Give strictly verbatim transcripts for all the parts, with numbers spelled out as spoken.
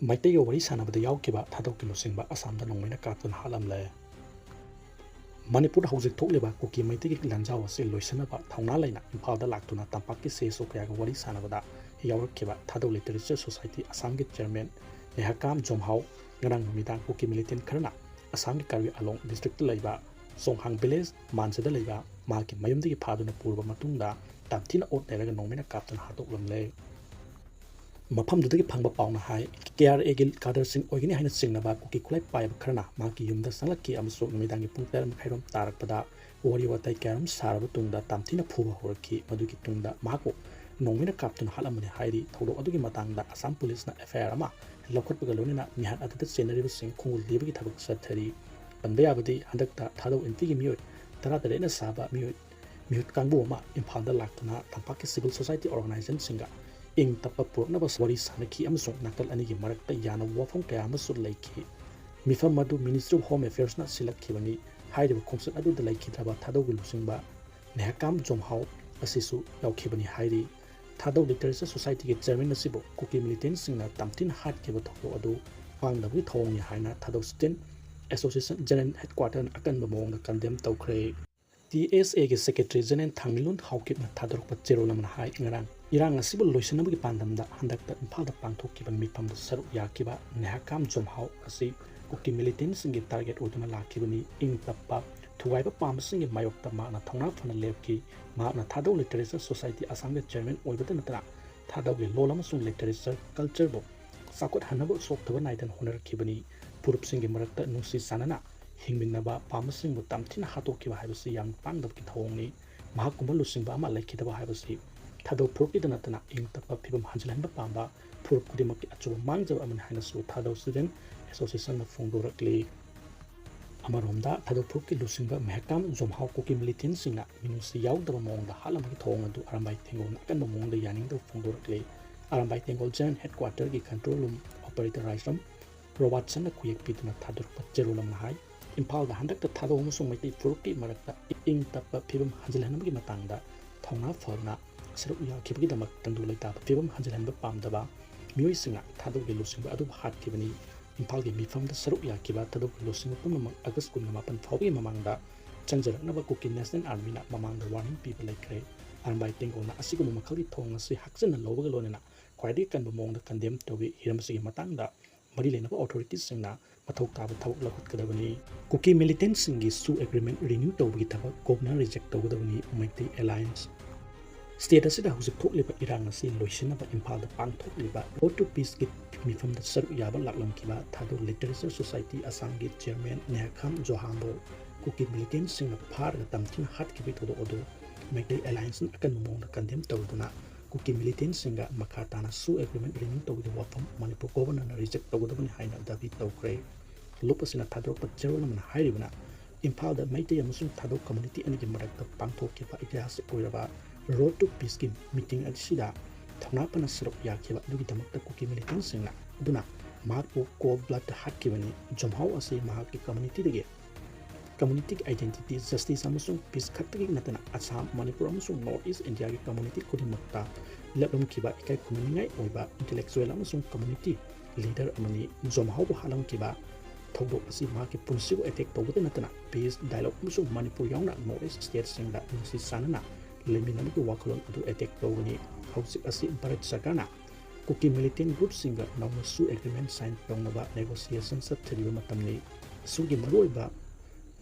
ꯃꯩꯇꯩꯒ ꯋꯥꯔꯤ ꯁꯥꯟꯅꯕꯗ ꯌꯥꯎꯈꯤꯕ ꯊꯥꯗꯧꯒꯤ ꯂꯨꯆꯤꯡꯕ ꯑꯁꯥꯝꯗ ꯅꯣꯡꯃꯩꯅ ꯀꯥꯞꯇꯨꯅ ꯍꯥꯠꯂꯝꯂꯦ꯫ ꯃꯅꯤꯄꯨꯔꯗ ꯍꯧꯖꯤꯛ ꯊꯣꯛꯂꯤꯕ ꯀꯨꯀꯤ ꯃꯩꯇꯩꯒꯤ ꯂꯥꯟꯖꯥꯎ ꯑꯁꯤ ꯂꯣꯏꯁꯤꯟꯅꯕ ꯊꯧꯅꯥ ꯂꯩꯅ ꯏꯝꯐꯥꯜꯗ ꯂꯥꯛꯇꯨꯅ ꯇꯝꯄꯥꯛꯀꯤ ꯁꯤ ꯑꯦꯁ ꯑꯣ ꯀꯌꯥꯒ ꯋꯥꯔꯤ ꯁꯥꯟꯅꯕꯗ ꯌꯥꯎꯔꯛꯈꯤꯕ ꯊꯥꯗꯧ ꯂꯤꯇꯔꯦꯆꯔ ꯁꯣꯁꯥꯏꯇꯤ ꯑꯁꯥꯝꯒꯤ ꯆꯤꯌꯔꯃꯦꯟ ꯅꯦꯍꯥꯀꯥꯝ ꯖꯣꯝꯍꯥꯎ ꯉꯔꯥꯡ ꯅꯨꯃꯤꯗꯥꯡ ꯀꯨꯀꯤ ꯃꯤꯂꯤꯇꯦꯟ ꯈꯔꯅ ꯑꯁꯥꯝꯒꯤ ꯀꯥꯔꯕꯤ ꯑꯂꯣꯡ ꯗꯤꯁꯇ꯭ꯔꯤꯛꯇ ꯂꯩꯕ ꯆꯣꯡꯍꯥꯡ ꯚꯤꯂꯦꯖ ꯃꯥꯟꯁꯤꯗ ꯂꯩꯕ ꯃꯍꯥꯛꯀꯤ ꯃꯌꯨꯝꯗꯒꯤ ꯐꯥꯗꯨꯅ ꯄꯨꯔꯕ ꯃꯇꯨꯡꯗ ꯇꯝꯊꯤꯅ ꯑꯣꯠ ꯅꯩꯔꯒ ꯅꯣꯡꯃꯩꯅ ꯀꯥꯞꯇꯨꯅ ꯍꯥꯠꯇꯣꯛꯂꯝꯂꯦ꯫ ꯃꯐꯝꯗꯨꯗꯒꯤ ꯐꯪꯕ ꯄꯥꯎꯅ ꯍꯥꯏ, ꯀꯦ ꯑꯥꯔ ꯑꯦꯒꯤ ꯀꯥꯗꯔꯁꯤꯡ ꯑꯣꯏꯒꯅꯤ ꯍꯥꯏꯅ ꯆꯤꯡꯅꯕ ꯀꯨꯀꯤ ꯈꯨꯠꯂꯥꯏ ꯄꯥꯏꯕ ꯈꯔꯅ ꯃꯍꯥꯛꯀꯤ ꯌꯨꯝꯗ ꯆꯪꯂꯛꯈꯤ ꯑꯃꯁꯨꯡ ꯅꯨꯃꯤꯗꯥꯡꯒꯤ ꯄꯨꯡ ꯇꯔꯦꯠ ꯃꯈꯥꯏꯔꯣꯝ ꯇꯥꯔꯛꯄꯗ ꯋꯥꯔꯤ ꯋꯥꯇꯥꯏ ꯀꯌꯥꯔꯣꯝ ꯁꯥꯔꯕ ꯇꯨꯡꯗ ꯇꯝꯊꯤꯅ ꯐꯨꯕ ꯍꯧꯔꯛꯈꯤ꯫ ꯃꯗꯨꯒꯤ ꯇꯨꯡꯗ ꯃꯍꯥꯛꯄꯨ ꯅꯣꯡꯃꯩꯅ ꯀꯥꯞꯇꯨꯅ ꯍꯥꯠꯂꯝꯕꯅꯤ ꯍꯥꯏꯔꯤ꯫ ꯊꯧꯗꯣꯛ ꯑꯗꯨꯒꯤ ꯃꯇꯥꯡꯗ ꯑꯁꯥꯝ ꯄꯨꯂꯤꯁꯅ ꯑꯦꯐ ꯑꯥꯏ ꯑꯥꯔ ꯑꯃ ꯂꯧꯈꯠꯄꯒ ꯂꯣꯏꯅꯅ ꯃꯤꯍꯥꯠ ꯑꯗꯨꯗ ꯆꯦꯟꯅꯔꯤꯕꯁꯤꯡ ꯈꯣꯡꯒꯨꯜ ꯂꯤꯕꯒꯤ ꯊꯕꯛ ꯆꯠꯊꯔꯤ꯫ ꯄꯟꯕ ꯌꯥꯕꯗꯤ, ꯍꯟꯗꯛꯇ ꯊꯥꯗꯧ ꯑꯦꯟꯇꯤꯒꯤ ꯃꯤꯑꯣꯏ ꯇꯔꯥꯇꯔꯦꯠꯅ ꯁꯥꯕ ꯃꯤꯑꯣꯏ ꯃꯤꯍꯨꯠ ꯀꯥꯡꯕꯨ ꯑꯃ ꯏꯝꯐꯥꯜꯗ ꯂꯥꯛꯇꯨꯅ ꯇꯝꯄꯥꯛꯀꯤ ꯁꯤꯚꯤꯜ ꯁꯣꯁꯥꯏꯇꯤ ꯑꯣꯔꯒꯅꯥꯏꯖꯦꯁꯟꯁꯤꯡꯒ ꯏꯪ ꯇꯞꯄ ꯄꯨꯔꯛꯅꯕ ꯋꯥꯔꯤ ꯁꯥꯅꯈꯤ ꯑꯃꯁꯨꯡ ꯅꯥꯀꯜ ꯑꯅꯤꯒꯤ ꯃꯔꯛꯇ ꯌꯥꯅꯕ ꯋꯥꯐꯝ ꯀꯌꯥ ꯑꯃꯁꯨ ꯂꯩꯈꯤ꯫ ꯃꯤꯐꯝ ꯑꯗꯨ ꯃꯤꯅꯤꯁꯇ꯭ꯔꯤ ꯑꯣꯐ ꯍꯣꯝ ꯑꯦꯐꯤꯌꯔꯁꯅ ꯁꯤꯜꯂꯛꯈꯤꯕꯅꯤ꯫ ꯍꯥꯏꯔꯤꯕ ꯈꯣꯡꯆꯠ ꯑꯗꯨꯗ ꯂꯩꯈꯤꯗ꯭ꯔꯕ ꯊꯥꯗꯧꯒꯤ ꯂꯨꯆꯤꯡꯕ ꯅꯦꯍꯥꯀꯥꯝ ꯖꯣꯝꯍꯥꯎ ꯑꯁꯤꯁꯨ ꯌꯥꯎꯈꯤꯕꯅꯤ ꯍꯥꯏꯔꯤ꯫ ꯊꯥꯗꯧ ꯂꯤꯇꯔꯦꯆꯔ ꯁꯣꯁꯥꯏꯇꯤꯒꯤ ꯆꯤꯌꯔꯃꯦꯟ ꯑꯁꯤꯕꯨ ꯀꯨꯀꯤ ꯃꯤꯂꯤꯇꯦꯟꯁꯤꯡꯅ ꯇꯝꯊꯤꯅ ꯍꯥꯠꯈꯤꯕ ꯊꯧꯗꯣꯛ ꯑꯗꯨ ꯃꯥꯡꯗꯕꯒꯤ ꯊꯧꯑꯣꯡꯅꯤ ꯍꯥꯏꯅ ꯊꯥꯗꯧ ꯁ꯭ꯇꯨꯗꯦꯟꯠ ꯑꯦꯁꯣꯁꯤꯌꯦꯁꯟ ꯖꯦꯅꯔꯦꯜ ꯍꯦꯗꯀ꯭ꯋꯥꯇꯔꯅ ꯑꯀꯟꯕ ꯃꯑꯣꯡꯗ ꯀꯟꯗꯦꯝ ꯇꯧꯈ꯭ꯔꯦ꯫ ꯇꯤ ꯑꯦꯁ ꯑꯦꯒꯤ ꯁꯦꯀ꯭ꯔꯦꯇꯔꯤ ꯖꯦꯅꯔꯦꯜ ꯊꯥꯡꯃꯤꯂꯨꯟ ꯍꯥꯎꯀꯤꯞꯅ ꯊꯥꯗꯣꯔꯛꯄ ꯆꯦꯔꯣꯜ ꯑꯃꯅ ꯍꯥꯏ, ꯉꯔꯥꯡ ꯏꯔꯥꯡ ꯑꯁꯤꯕꯨ ꯂꯣꯏꯁꯤꯟꯅꯕꯒꯤ ꯄꯥꯟꯗꯝꯗ ꯍꯟꯗꯛꯇ ꯏꯝꯐꯥꯜꯗ ꯄꯥꯡꯊꯣꯛꯈꯤꯕ ꯃꯤꯐꯝꯗ ꯁꯔꯨꯛ ꯌꯥꯈꯤꯕ ꯅꯦꯍꯥꯀꯥꯝ ꯖꯣꯝꯍꯥꯎ ꯑꯁꯤ ꯀꯨꯀꯤ ꯃꯤꯂꯤꯇꯦꯟꯠꯁꯤꯡꯒꯤ ꯇꯥꯔꯒꯦꯠ ꯑꯣꯏꯗꯨꯅ ꯂꯥꯛꯈꯤꯕꯅꯤ꯫ ꯏꯪ ꯇꯞꯄ ꯊꯨꯒꯥꯏꯕ ꯄꯥꯝꯕꯁꯤꯡꯒꯤ ꯃꯥꯌꯣꯛꯇ ꯃꯍꯥꯛꯅ ꯊꯧꯅꯥ ꯐꯅ ꯂꯦꯞꯈꯤ꯫ ꯃꯍꯥꯛꯅ ꯊꯥꯗꯧ ꯂꯤꯇꯔꯦꯆꯔ ꯁꯣꯁꯥꯏꯇꯤ ꯑꯁꯥꯝꯒꯤ ꯆꯤꯌꯔꯃꯦꯟ ꯑꯣꯏꯕꯇ ꯅꯠꯇꯅ ꯊꯥꯗꯧꯒꯤ ꯂꯣꯜ ꯑꯃꯁꯨꯡ ꯂꯤꯇꯔꯦꯆꯔ ꯀꯜꯆꯔꯕꯨ ꯆꯥꯎꯈꯠꯍꯟꯅꯕ ꯁꯣꯛꯊꯕ ꯅꯥꯏꯗꯅ ꯍꯣꯠꯅꯔꯛꯈꯤꯕꯅꯤ꯫ ꯐꯨꯔꯨꯞꯁꯤꯡꯒꯤ ꯃꯔꯛꯇ ꯅꯨꯡꯁꯤ ꯆꯥꯟꯅꯅ ꯍꯤꯡꯃꯤꯟꯅꯕ ꯄꯥꯝꯕꯁꯤꯡꯕꯨ ꯇꯝꯊꯤꯅ ꯍꯥꯠꯇꯣꯛꯈꯤꯕ ꯍꯥꯏꯕꯁꯤ ꯌꯥꯝꯅ ꯄꯥꯡꯗꯕꯒꯤ ꯊꯧꯑꯣꯡꯅꯤ꯫ ꯃꯍꯥꯛꯀꯨꯝꯕ ꯂꯨꯆꯤꯡꯕ ꯑꯃ ꯂꯩꯈꯤꯗꯕ ꯍꯥꯏꯕꯁꯤ ꯊꯥꯗꯧ ꯐꯨꯔꯨꯞꯀꯤꯗ ꯅꯠꯇꯅ ꯏꯪ ꯇꯞꯄ ꯐꯤꯕꯝ ꯍꯟꯖꯤꯜꯍꯟꯕ ꯄꯥꯝꯕ ꯐꯨꯔꯨꯞ ꯈꯨꯗꯤꯡꯃꯛꯀꯤ ꯑꯆꯧꯕ ꯃꯥꯡꯖꯕ ꯑꯃꯅꯤ ꯍꯥꯏꯅꯁꯨ ꯊꯥꯗꯧ ꯁ꯭ꯇꯨꯗꯦꯟꯠ ꯑꯦꯁꯣꯁꯤꯌꯦꯁꯟꯅ ꯐꯣꯡꯗꯣꯔꯛꯂꯤ꯫ ꯑꯃꯔꯣꯝꯗ ꯊꯥꯗꯧ ꯐꯨꯔꯨꯞꯀꯤ ꯂꯨꯆꯤꯡꯕ ꯃꯦꯍꯀꯥꯝ ꯖꯣꯝꯍꯥꯎ ꯀꯨꯀꯤ ꯃꯤꯂꯤꯇꯦꯟꯠꯁꯤꯡꯅ ꯃꯤꯅꯨꯡꯁꯤ ꯌꯥꯎꯗꯕ ꯃꯑꯣꯡꯗ ꯍꯥꯠꯂꯝꯕꯒꯤ ꯊꯧꯑꯣꯡ ꯑꯗꯨ ꯑꯔꯥꯝꯕꯥꯏ ꯇꯦꯡꯒꯣꯜꯅ ꯑꯀꯟꯕ ꯃꯑꯣꯡꯗ ꯌꯥꯅꯤꯡꯗꯕ ꯐꯣꯡꯗꯣꯔꯛꯂꯤ꯫ ꯑꯔꯥꯝꯕꯥꯏ ꯇꯦꯡꯒꯣꯜ ꯖꯦꯅꯔꯦꯜ ꯍꯦꯗꯀ꯭ꯋꯥꯇꯔꯒꯤ ꯀꯟꯇ꯭ꯔꯣꯜ ꯔꯨꯝ ꯑꯣꯄꯔꯦꯇꯔ ꯔꯥꯏꯁ꯭ꯔꯝ ꯔꯣꯕꯥꯔꯠꯁꯟꯅ ꯈꯨꯌꯦꯛ ꯄꯤꯗꯨꯅ ꯊꯥꯗꯣꯔꯛꯄ ꯆꯦꯔꯣꯜ ꯑꯃꯅ ꯍꯥꯏ, ꯏꯝꯐꯥꯜꯗ ꯍꯟꯗꯛꯇ ꯊꯥꯗꯧ ꯑꯃꯁꯨꯡ ꯃꯩꯇꯩ ꯐꯨꯔꯨꯞꯀꯤ ꯃꯔꯛꯇ ꯏꯪ ꯇꯞꯄ ꯐꯤꯕꯝ ꯍꯟꯖꯤꯜꯍꯟꯕꯒꯤ ꯃꯇꯥꯡꯗ ꯊꯧꯅꯥ ꯐꯅ ꯁꯔꯨꯛ ꯌꯥꯈꯤꯕꯒꯤꯗꯃꯛ ꯇꯪꯗꯨ ꯂꯩꯇꯥꯕ ꯐꯤꯕꯝ ꯍꯟꯖꯤꯜꯍꯟꯕ ꯄꯥꯝꯗꯕ ꯃꯤꯑꯣꯏꯁꯤꯡꯅ ꯊꯥꯗꯧꯒꯤ ꯂꯨꯆꯤꯡꯕ ꯑꯗꯨꯕꯨ ꯍꯥꯠꯈꯤꯕꯅꯤ꯫ ꯏꯝꯐꯥꯜꯒꯤ ꯃꯤꯐꯝꯗ ꯁꯔꯨꯛ ꯌꯥꯈꯤꯕ ꯊꯥꯗꯧꯒꯤ ꯂꯨꯆꯤꯡꯕ ꯄꯨꯝꯅꯃꯛ ꯑꯥꯒꯁ ꯀꯨꯟꯒ ꯃꯥꯄꯟ ꯐꯥꯎꯕꯒꯤ ꯃꯃꯥꯡꯗ ꯆꯪꯖꯔꯛꯅꯕ ꯀꯨꯀꯤ ꯅꯦꯁꯅꯦꯜ ꯑꯥꯔꯃꯤꯅ ꯃꯃꯥꯡꯗ ꯋꯥꯔꯅꯤꯡ ꯄꯤꯕ ꯂꯩꯈ꯭ꯔꯦ꯫ ꯑꯔꯝꯕꯥꯏ ꯇꯦꯡꯒꯣꯜꯅ ꯑꯁꯤꯒꯨꯝꯕ ꯃꯈꯜꯒꯤ ꯊꯧꯑꯣꯡ ꯑꯁꯤ ꯍꯥꯛꯆꯤꯟꯅ ꯂꯧꯕꯒ ꯂꯣꯏꯅꯅ ꯈ꯭ꯋꯥꯏꯗꯒꯤ ꯀꯟꯕ ꯃꯑꯣꯡꯗ ꯀꯟꯗꯦꯝ ꯇꯧꯏ꯫ ꯍꯤꯔꯝ ꯑꯁꯤꯒꯤ ꯃꯇꯥꯡꯗ ꯃꯔꯤ ꯂꯩꯅꯕ ꯑꯣꯊꯣꯔꯤꯇꯤꯁꯤꯡꯅ ꯃꯊꯧ ꯇꯥꯕ ꯊꯕꯛ ꯂꯧꯈꯠꯀꯗꯕꯅꯤ꯫ ꯀꯨꯀꯤ ꯃꯤꯂꯤꯇꯦꯟꯁꯤꯡꯒꯤ ꯁꯨ ꯑꯦꯒ꯭ꯔꯤꯃꯦꯟ ꯔꯤꯅ꯭ꯌꯨ ꯇꯧꯕꯒꯤ ꯊꯕꯛ ꯒꯣꯚꯔꯅꯔ ꯔꯤꯖꯦꯛ ꯇꯧꯒꯗꯕꯅꯤ꯫ ꯃꯩꯇꯩ ꯑꯦꯂꯥꯌꯟꯁ꯫ ꯁ꯭ꯇꯦꯠ ꯑꯁꯤꯗ ꯍꯧꯖꯤꯛ ꯊꯣꯛꯂꯤꯕ ꯏꯔꯥꯡ ꯑꯁꯤ ꯂꯣꯏꯁꯤꯟꯅꯕ ꯏꯝꯐꯥꯜꯗ ꯄꯥꯡꯊꯣꯛꯂꯤꯕ ꯔꯣꯗ ꯇꯨ ꯄꯤꯁꯀꯤ ꯃꯤꯐꯝꯗ ꯁꯔꯨꯛ ꯌꯥꯕ ꯂꯥꯛꯂꯝꯈꯤꯕ ꯊꯥꯗꯧ ꯂꯤꯇꯔꯦꯆꯔ ꯁꯣꯁꯥꯏꯇꯤ ꯑꯁꯥꯝꯒꯤ ꯆꯤꯌꯔꯃꯦꯟ ꯅꯦꯍꯥꯈꯥꯝ ꯖꯣꯍꯥꯝꯕꯨ ꯀꯨꯀꯤ ꯃꯤꯂꯤꯇꯦꯟꯁꯤꯡꯅ ꯐꯥꯔꯒ ꯇꯝꯊꯤꯅ ꯍꯥꯠꯈꯤꯕꯒꯤ ꯊꯧꯗꯣꯛ ꯑꯗꯨ ꯃꯩꯇꯩ ꯑꯦꯂꯥꯌꯟꯁꯅ ꯑꯀꯟꯕ ꯃꯑꯣꯡꯗ ꯀꯟꯗꯦꯝ ꯇꯧꯗꯨꯅ ꯀꯨꯀꯤ ꯃꯤꯂꯤꯇꯦꯟꯁꯤꯡꯒ ꯃꯈꯥ ꯇꯥꯅ ꯁꯨ ꯑꯦꯒ꯭ꯔꯤꯃꯦꯟ ꯔꯤꯅ꯭ꯌꯨ ꯇꯧꯕꯒꯤ ꯋꯥꯐꯝ ꯃꯅꯤꯄꯨꯔ ꯒꯣꯚꯔꯅꯔꯅ ꯔꯤꯖꯦꯛ ꯇꯧꯒꯗꯕꯅꯤ ꯍꯥꯏꯅ ꯗꯥꯕꯤ ꯇꯧꯈ꯭ꯔꯦ꯫ ꯂꯨꯞ ꯑꯁꯤꯅ ꯊꯥꯗꯣꯔꯛꯄ ꯆꯦꯔꯣꯜ ꯑꯃꯅ ꯍꯥꯏꯔꯤꯕꯅ, ꯏꯝꯐꯥꯜꯗ ꯃꯩꯇꯩ ꯑꯃꯁꯨꯡ ꯊꯥꯗꯧ ꯀꯝꯃꯨꯅꯤꯇꯤ ꯑꯅꯤꯒꯤ ꯃꯔꯛꯇ ꯄꯥꯡꯊꯣꯛꯈꯤꯕ ꯏꯇꯤꯍꯥꯁꯤꯛ ꯑꯣꯏꯔꯕ ꯔꯣꯗ ꯇꯨ ꯄꯤꯁꯀꯤ ꯃꯤꯇꯤꯡ ꯑꯁꯤꯗ ꯊꯧꯅꯥ ꯐꯅ ꯁꯔꯨꯛ ꯌꯥꯈꯤꯕ ꯑꯗꯨꯒꯤꯗꯃꯛꯇ ꯀꯨꯀꯤ ꯃꯤꯂꯤꯇꯦꯟꯁꯤꯡꯅ ꯑꯗꯨꯅ ꯃꯍꯥꯛꯄꯨ ꯀꯣꯜ ꯕ꯭ꯂꯠꯇ ꯍꯥꯠꯈꯤꯕꯅꯤ꯫ ꯖꯣꯝꯍꯥꯎ ꯑꯁꯤ ꯃꯍꯥꯛꯀꯤ ꯀꯝꯃꯨꯅꯤꯇꯤꯗꯒꯤ ꯀꯝꯃꯨꯅꯤꯇꯤꯒꯤ ꯑꯥꯏꯗꯦꯟꯇꯤꯇꯤ, ꯖꯁꯇꯤꯁ ꯑꯃꯁꯨꯡ ꯄꯤꯁ ꯈꯛꯇꯒꯤ ꯅꯠꯇꯅ ꯑꯁꯥꯝ, ꯃꯅꯤꯄꯨꯔ ꯑꯃꯁꯨꯡ ꯅꯣꯔꯠ ꯏꯁ ꯏꯟꯗꯤꯌꯥꯒꯤ ꯀꯝꯃꯨꯅꯤꯇꯤ ꯈꯨꯗꯤꯡꯃꯛꯇ ꯂꯦꯞꯂꯝꯈꯤꯕ ꯏꯀꯥꯏ ꯈꯨꯝꯅꯅꯤꯡꯉꯥꯏ ꯑꯣꯏꯕ ꯏꯟꯇꯦꯂꯦꯛꯆꯨꯋꯦꯜ ꯑꯃꯁꯨꯡ ꯀꯝꯃꯨꯅꯤꯇꯤ ꯂꯤꯗꯔ ꯑꯃꯅꯤ꯫ ꯖꯣꯝꯍꯥꯎꯕꯨ ꯍꯥꯠꯂꯝꯈꯤꯕ ꯊꯧꯗꯣꯛ ꯑꯁꯤ ꯃꯍꯥꯛꯀꯤ ꯄꯨꯟꯁꯤꯕꯨ ꯑꯦꯇꯦꯛ ꯇꯧꯕꯇ ꯅꯠꯇꯅ ꯄꯤꯁ ꯗꯥꯏꯂꯣꯒ ꯑꯃꯁꯨꯡ ꯃꯅꯤꯄꯨꯔ ꯌꯥꯎꯅ ꯅꯣꯔꯠ ꯏꯁ ꯁ꯭ꯇꯦꯠꯁꯤꯡꯗ ꯅꯨꯡꯁꯤ ꯆꯥꯟꯅꯅ ꯂꯩꯃꯤꯟꯅꯕꯒꯤ ꯋꯥꯈꯜꯂꯣꯟ ꯑꯗꯨ ꯑꯦꯇꯦꯛ ꯇꯧꯕꯅꯤ꯫ ꯍꯧꯖꯤꯛ ꯑꯁꯤ ꯚꯥꯔꯠ ꯁꯔꯀꯥꯔꯅ ꯀꯨꯀꯤ ꯃꯤꯂꯤꯇꯦꯟ ꯒ꯭ꯔꯨꯞꯁꯤꯡꯒ ꯅꯧꯅ ꯁꯨ ꯑꯦꯒ꯭ꯔꯤꯃꯦꯟ ꯁꯥꯏꯟ ꯇꯧꯅꯕ ꯅꯦꯒꯣꯁꯤꯌꯦꯁꯟ ꯆꯠꯊꯔꯤꯕ ꯃꯇꯝꯅꯤ꯫ ꯁꯨꯒꯤ ꯃꯔꯨꯑꯣꯏꯕ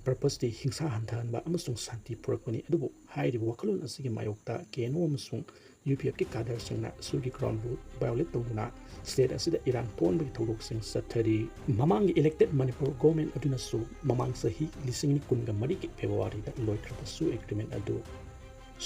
ꯄꯔꯄꯁꯇꯤ ꯍꯤꯡꯁꯥ ꯍꯟꯊꯍꯟꯕ ꯑꯃꯁꯨꯡ ꯁꯥꯟꯇꯤ ꯄꯨꯔꯛꯄꯅꯤ, ꯑꯗꯨꯕꯨ ꯍꯥꯏꯔꯤꯕ ꯋꯥꯈꯜꯂꯣꯟ ꯑꯁꯤꯒꯤ ꯃꯥꯌꯣꯛꯇ ꯀꯦ ꯑꯦꯟ ꯑꯣ ꯑꯃꯁꯨꯡ ꯌꯨ ꯄꯤ ꯑꯦꯐꯀꯤ ꯀꯥꯗꯔꯁꯤꯡꯅ ꯁꯨꯒꯤ ꯒ꯭ꯔꯥꯎꯟꯕꯨ ꯚꯥꯏꯑꯣꯂꯦꯠ ꯇꯧꯗꯨꯅ ꯁ꯭ꯇꯦꯠ ꯑꯁꯤꯗ ꯏꯔꯥꯡ ꯊꯣꯛꯍꯟꯕꯒꯤ ꯊꯧꯗꯣꯛꯁꯤꯡ ꯆꯠꯊꯔꯤ꯫ ꯃꯃꯥꯡꯒꯤ ꯏꯂꯦꯛꯇꯦꯗ ꯃꯅꯤꯄꯨꯔ ꯒꯣꯚꯔꯟꯃꯦꯟꯠ ꯑꯗꯨꯅꯁꯨ ꯃꯃꯥꯡ ꯆꯍꯤ ꯂꯤꯁꯤꯡ ꯑꯅꯤ ꯀꯨꯟꯒ ꯃꯔꯤꯒꯤ ꯐꯦꯕ꯭ꯔꯨꯋꯥꯔꯤꯗ ꯂꯣꯏꯈ꯭ꯔꯕ ꯁꯨ ꯑꯦꯒ꯭ꯔꯤꯃꯦꯟꯠ ꯑꯗꯨ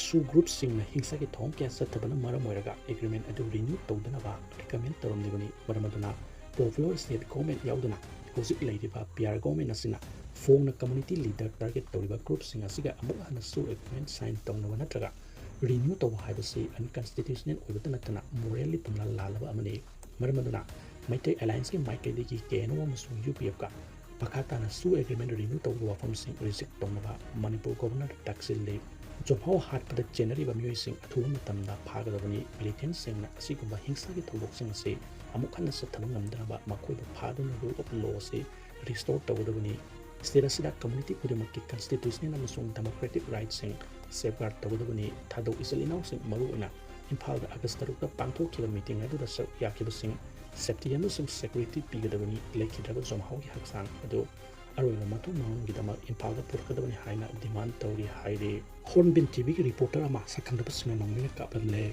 ꯁꯨ ꯒ꯭ꯔꯨꯞꯁꯤꯡꯅ ꯍꯤꯡꯁꯥꯒꯤ ꯊꯧꯑꯣꯡ ꯀꯌꯥ ꯆꯠꯊꯕꯅ ꯃꯔꯝ ꯑꯣꯏꯔꯒ ꯑꯦꯒ꯭ꯔꯤꯃꯦꯟꯠ ꯑꯗꯨ ꯔꯤꯅ꯭ꯌꯨ ꯇꯧꯗꯅꯕ ꯔꯤꯀꯃꯦꯟ ꯇꯧꯔꯝꯂꯤꯕꯅꯤ꯫ ꯃꯔꯝ ꯑꯗꯨꯅ ꯄꯣꯄꯨꯂꯔ ꯁ꯭ꯇꯦꯠ ꯒꯣꯚꯔꯟꯃꯦꯟꯠ ꯌꯥꯎꯗꯅ ꯍꯧꯖꯤꯛ ꯂꯩꯔꯤꯕ ꯄꯤ ꯑꯥꯔ ꯒꯣꯚꯔꯟꯃꯦꯟꯠ ꯑꯁꯤꯅ ꯐꯣꯡꯅ ꯀꯝꯃꯨꯅꯤꯇꯤ ꯂꯤꯗꯔ ꯇꯥꯔꯒꯦꯠ ꯇꯧꯔꯤꯕ ꯒ꯭ꯔꯨꯞꯁꯤꯡ ꯑꯁꯤꯒ ꯑꯃꯨꯛ ꯍꯟꯅ ꯁꯨ ꯑꯦꯒ꯭ꯔꯤꯃꯦꯟꯠ ꯁꯥꯏꯟ ꯇꯧꯅꯕ ꯅꯠꯇ꯭ꯔꯒ ꯔꯤꯅ꯭ꯌꯨ ꯇꯧꯕ ꯍꯥꯏꯕꯁꯤ ꯑꯟꯀꯟꯁꯇꯤꯇ꯭ꯌꯨꯁꯅꯦꯜ ꯑꯣꯏꯕꯇ ꯅꯠꯇꯅ ꯃꯣꯔꯦꯜꯂꯤ ꯄꯨꯝꯅ ꯂꯥꯜꯂꯕ ꯑꯃꯅꯤ꯫ ꯃꯔꯝ ꯑꯗꯨꯅ ꯃꯩꯇꯩ ꯑꯦꯂꯥꯌꯟꯁꯀꯤ ꯃꯥꯏꯀꯩꯗꯒꯤ ꯀꯦ ꯑꯦꯟ ꯑꯣ ꯑꯃꯁꯨꯡ ꯌꯨ ꯄꯤ ꯑꯦꯐꯀ ꯃꯈꯥ ꯇꯥꯅ ꯁꯨ ꯑꯦꯒ꯭ꯔꯤꯃꯦꯟꯠ ꯔꯤꯅ꯭ꯌꯨ ꯇꯧꯕꯒꯤ ꯋꯥꯐꯝꯁꯤꯡ ꯔꯤꯖꯦꯛ ꯇꯧꯅꯕ ꯃꯅꯤꯄꯨꯔ ꯒꯣꯚꯔꯅꯔꯗ ꯇꯛꯁꯤꯜꯂꯤ꯫ ꯖꯣꯝꯍꯥꯎ ꯍꯥꯠꯄꯗ ꯆꯦꯟꯅꯔꯤꯕ ꯃꯤꯑꯣꯏꯁꯤꯡ ꯑꯊꯨꯕ ꯃꯇꯝꯗ ꯐꯥꯒꯗꯕꯅꯤ꯫ Militantꯁꯤꯡꯅ ꯑꯁꯤꯒꯨꯝꯕ ꯍꯤꯡꯁꯥꯒꯤ ꯊꯧꯗꯣꯛꯁꯤꯡ ꯑꯁꯤ ꯑꯃꯨꯛ ꯍꯟꯅ ꯆꯠꯊꯕ ꯉꯝꯗꯅꯕ ꯃꯈꯣꯏꯕꯨ ꯐꯥꯗꯨꯅ rule of law ꯑꯁꯤ restore ꯇꯧꯒꯗꯕꯅꯤ꯫ State ꯑꯁꯤꯗ community ꯈꯨꯗꯤꯡꯃꯛꯀꯤ constitutional ꯑꯃꯁꯨꯡ democratic rightꯁꯤꯡ safeguard ꯇꯧꯒꯗꯕꯅꯤ꯫ ꯊꯥꯗꯧ ꯏꯆꯤꯜ ꯏꯅꯥꯎꯁꯤꯡ, ꯃꯔꯨꯑꯣꯏꯅ ꯏꯝꯐꯥꯜꯗ August ꯇꯔꯨꯛꯇ ꯄꯥꯡꯊꯣꯛꯈꯤꯕ meeting ꯑꯗꯨꯗ ꯁꯔꯨꯛ ꯌꯥꯈꯤꯕꯁꯤꯡ safety ꯑꯃꯁꯨꯡ security ꯄꯤꯒꯗꯕꯅꯤ꯫ ꯂꯩꯈꯤꯗ꯭ꯔꯕ ꯖꯣꯝꯍꯥꯎꯒꯤ ꯍꯛꯆꯥꯡ ꯑꯗꯨ ꯑꯔꯣꯏꯕ ꯃꯊꯧ ꯃꯉꯝꯒꯤꯗꯃꯛ ꯏꯝꯐꯥꯜꯗ ꯄꯨꯔꯛꯀꯗꯕꯅꯤ ꯍꯥꯏꯅ demand ꯇꯧꯔꯤ ꯍꯥꯏꯔꯤ꯫ Hornbill TVꯒꯤ reporter ꯑꯃ ꯁꯛꯈꯪꯗꯕꯁꯤꯡꯅ ꯅꯣꯡꯃꯩꯅ ꯀꯥꯞꯂꯝꯂꯦ꯫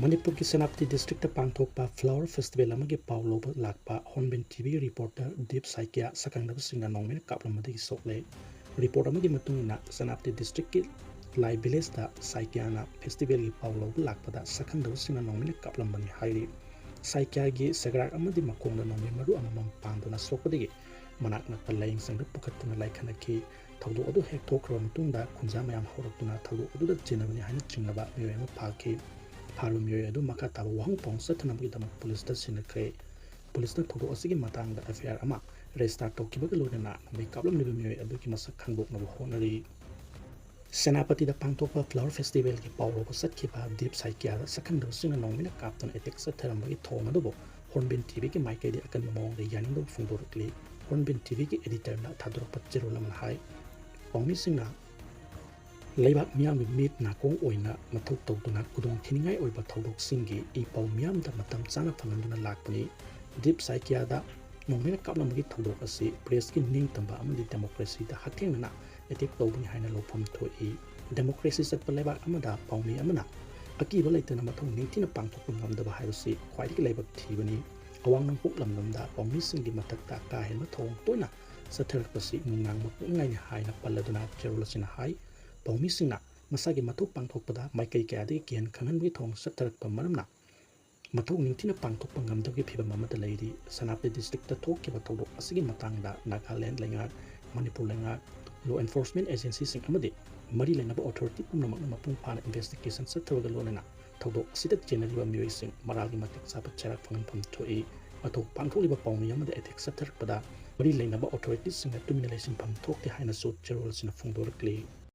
ꯃꯅꯤꯄꯨꯔꯒꯤ ꯁꯦꯅꯥꯄꯇꯤ districtꯇ ꯄꯥꯡꯊꯣꯛꯄ flower festival ꯑꯃꯒꯤ ꯄꯥꯎ ꯂꯧꯕ ꯂꯥꯛꯄ Hornbill TVꯒꯤ reporter ꯗꯤꯞ ꯁꯥꯏꯀꯤꯌꯥ ꯁꯛꯈꯪꯗꯕꯁꯤꯡꯅ ꯅꯣꯡꯃꯩꯅ ꯀꯥꯞꯂꯝꯕꯗꯒꯤ ꯁꯣꯛꯂꯦ꯫ Report ꯑꯃꯒꯤ ꯃꯇꯨꯡ ꯏꯟꯅ, ꯁꯦꯅꯥꯄꯇꯤ districtꯀꯤ ꯂꯥꯏ villageꯇ ꯁꯥꯏꯀꯤꯌꯥꯅ festivalꯒꯤ ꯄꯥꯎ ꯂꯧꯕ ꯂꯥꯛꯄꯗ ꯁꯛꯈꯪꯗꯕꯁꯤꯡꯅ ꯅꯣꯡꯃꯩꯅ ꯀꯥꯞꯂꯝꯕꯅꯤ ꯍꯥꯏꯔꯤ꯫ ꯁꯥꯏꯀꯤꯌꯥꯒꯤ ꯁꯦꯒ꯭ꯔꯥꯛ ꯑꯃꯗꯤ ꯃꯈꯣꯡꯗ ꯅꯣꯡꯃꯩ ꯃꯔꯨ ꯑꯃꯃꯝ ꯄꯥꯟꯗꯨꯅ ꯁꯣꯛꯄꯗꯒꯤ ꯃꯅꯥꯛ ꯅꯛꯄ ꯂꯥꯌꯦꯡ ꯁꯪꯗ ꯄꯨꯈꯠꯇꯨꯅ ꯂꯥꯏꯈꯠꯅꯈꯤ꯫ ꯊꯧꯗꯣꯛ ꯑꯗꯨ ꯍꯦꯛ ꯊꯣꯛꯈ꯭ꯔꯕ ꯃꯇꯨꯡꯗ ꯈꯨꯟꯖꯥ ꯃꯌꯥꯝ ꯍꯧꯔꯛꯇꯨꯅ ꯊꯧꯗꯣꯛ ꯑꯗꯨꯗ ꯆꯦꯟꯅꯕꯅꯤ ꯍꯥꯏꯅ ꯆꯤꯡꯅꯕ ꯃꯤꯑꯣꯏ ꯑꯃ ꯐꯥꯈꯤ꯫ ꯐꯥꯔꯤꯕ ꯃꯤꯑꯣꯏ ꯑꯗꯨ ꯃꯈꯥ ꯇꯥꯕ ꯋꯥꯍꯪ ꯄꯥꯎ ꯆꯠꯊꯅꯕꯒꯤꯗꯃꯛ ꯄꯨꯂꯤꯁꯇ ꯁꯤꯟꯅꯈ꯭ꯔꯦ꯫ ꯄꯨꯂꯤꯁꯅ ꯊꯧꯗꯣꯛ ꯑꯁꯤꯒꯤ ꯃꯇꯥꯡꯗ FIR ꯑꯃ register ꯇꯧꯈꯤꯕꯒ ꯂꯣꯏꯅꯅ ꯅꯣꯡꯃꯩ ꯀꯥꯞꯂꯝꯂꯤꯕ ꯃꯤꯑꯣꯏ ꯑꯗꯨꯒꯤ ꯃꯁꯛ ꯈꯪꯗꯣꯛꯅꯕ ꯍꯣꯠꯅꯔꯤ꯫ ꯁꯦꯅꯥꯄꯇꯤꯗ ꯄꯥꯡꯊꯣꯛꯄ flower festivalꯒꯤ ꯄꯥꯎ ꯂꯧꯕ ꯆꯠꯈꯤꯕ ꯗꯤꯞ ꯁꯥꯏꯀꯤꯌꯥꯗ ꯁꯛꯈꯪꯗꯕꯁꯤꯡꯅ ꯅꯣꯡꯃꯩꯅ ꯀꯥꯞꯇꯨꯅ attack ꯆꯠꯊꯔꯝꯕꯒꯤ ꯊꯧꯑꯣꯡ ꯑꯗꯨꯕꯨ Hornbill TVꯒꯤ ꯃꯥꯏꯀꯩꯗꯒꯤ ꯑꯀꯟꯕ ꯃꯑꯣꯡꯗ ꯌꯥꯅꯤꯡꯗꯕ ꯐꯣꯡꯗꯣꯔꯛꯂꯤ꯫ Hornbill TVꯒꯤ editorꯅ ꯊꯥꯗꯣꯔꯛꯄ ꯆꯦꯔꯣꯜ ꯑꯃꯅ ꯍꯥꯏ, ꯄꯥꯎꯃꯤꯁꯤꯡꯅ ꯂꯩꯕꯥꯛ ꯃꯤꯌꯥꯝꯒꯤ ꯃꯤꯠ ꯅꯥꯀꯣꯡ ꯑꯣꯏꯅ ꯃꯊꯧ ꯇꯧꯗꯨꯅ ꯈꯨꯗꯣꯡ ꯊꯤꯅꯤꯡꯉꯥꯏ ꯑꯣꯏꯕ ꯊꯧꯗꯣꯛꯁꯤꯡꯒꯤ ꯏ ꯄꯥꯎ ꯃꯤꯌꯥꯝꯗ ꯃꯇꯝ ꯆꯥꯅ ꯐꯪꯍꯟꯗꯨꯅ ꯂꯥꯛꯄꯅꯤ꯫ ꯗꯤꯞ ꯁꯥꯏꯀꯤꯌꯥꯗ ꯅꯣꯡꯃꯩꯅ ꯀꯥꯞꯂꯝꯕꯒꯤ ꯊꯧꯗꯣꯛ ꯑꯁꯤ pressꯀꯤ ꯅꯤꯡꯇꯝꯕ ꯑꯃꯗꯤ democracyꯗ ꯍꯛꯊꯦꯡꯅꯅ attack ꯇꯧꯕꯅꯤ ꯍꯥꯏꯅ ꯂꯧꯐꯝ ꯊꯣꯛꯏ꯫ Democracy ꯆꯠꯄ ꯂꯩꯕꯥꯛ ꯑꯃꯗ ꯄꯥꯎꯃꯤ ꯑꯃꯅ ꯑꯀꯤꯕ ꯂꯩꯇꯅ ꯃꯊꯧ ꯅꯤꯡꯊꯤꯅ ꯄꯥꯡꯊꯣꯛꯄ ꯉꯝꯗꯕ ꯍꯥꯏꯕꯁꯤ ꯈ꯭ꯋꯥꯏꯗꯒꯤ ꯂꯥꯏꯕꯛ ꯊꯤꯕꯅꯤ꯫ ꯑꯋꯥꯡ ꯅꯣꯡꯄꯣꯛ ꯂꯝꯗꯝꯗ ꯄꯥꯎꯃꯤꯁꯤꯡꯒꯤ ꯃꯊꯛꯇ ꯀꯥ ꯍꯦꯟꯕ ꯊꯧꯑꯣꯡ ꯇꯣꯏꯅ ꯆꯠꯊꯔꯛꯄꯁꯤ ꯅꯨꯡꯅꯥꯡꯕ ꯄꯣꯛꯅꯤꯡꯉꯥꯏꯅꯤ ꯍꯥꯏꯅ ꯄꯜꯂꯗꯨꯅ ꯆꯦꯔꯣꯜ ꯑꯁꯤꯅ ꯍꯥꯏ, ꯄꯥꯎꯃꯤꯁꯤꯡꯅ ꯃꯁꯥꯒꯤ ꯃꯊꯧ ꯄꯥꯡꯊꯣꯛꯄꯗ ꯃꯥꯏꯀꯩ ꯀꯌꯥꯗꯒꯤ ꯀꯤꯍꯟ ꯈꯪꯍꯟꯕꯒꯤ ꯊꯧꯑꯣꯡ ꯆꯠꯊꯔꯛꯄ ꯃꯔꯝꯅ ꯃꯊꯧ ꯅꯤꯡꯊꯤꯅ ꯄꯥꯡꯊꯣꯛꯄ ꯉꯝꯗꯕꯒꯤ ꯐꯤꯚꯝ ꯑꯃꯗ ꯂꯩꯔꯤ꯫ ꯁꯦꯅꯥꯄꯇꯤ districtꯇ ꯊꯣꯛꯈꯤꯕ ꯊꯧꯗꯣꯛ ꯑꯁꯤꯒꯤ ꯃꯇꯥꯡꯗ ꯅꯥꯒꯥꯂꯦꯟ ꯂꯩꯉꯥꯛ, ꯃꯅꯤꯄꯨꯔ ꯂꯩꯉꯥꯛ, law enforcement agencyꯁꯤꯡ ꯑꯃꯗꯤ ꯃꯔꯤ ꯂꯩꯅꯕ authority ꯄꯨꯝꯅꯃꯛꯅ ꯃꯄꯨꯡ ꯐꯥꯅ investigation ꯆꯠꯊꯕꯒ ꯂꯣꯏꯅꯅ ꯊꯧꯗꯣꯛ ꯑꯁꯤꯗ ꯆꯦꯟꯅꯔꯤꯕ ꯃꯤꯑꯣꯏꯁꯤꯡ ꯃꯔꯥꯜꯒꯤ ꯃꯇꯤꯛ ꯆꯥꯕ ꯆꯩꯔꯥꯛ ꯐꯪꯍꯟꯐꯝ ꯊꯣꯛꯏ꯫ ꯃꯊꯧ ꯄꯥꯡꯊꯣꯛꯂꯤꯕ ꯄꯥꯎꯃꯤ ꯑꯃꯗ attack ꯆꯠꯊꯔꯛꯄꯗ ꯃꯔꯤ ꯂꯩꯅꯕ authorityꯁꯤꯡꯅ ꯇꯨꯃꯤꯟꯅ ꯂꯩꯁꯤꯟꯐꯝ ꯊꯣꯛꯇꯦ ꯍꯥꯏꯅꯁꯨ ꯆꯦꯔꯣꯜ ꯑꯁꯤꯅ ꯐꯣꯡꯗꯣꯔꯛꯂꯤ꯫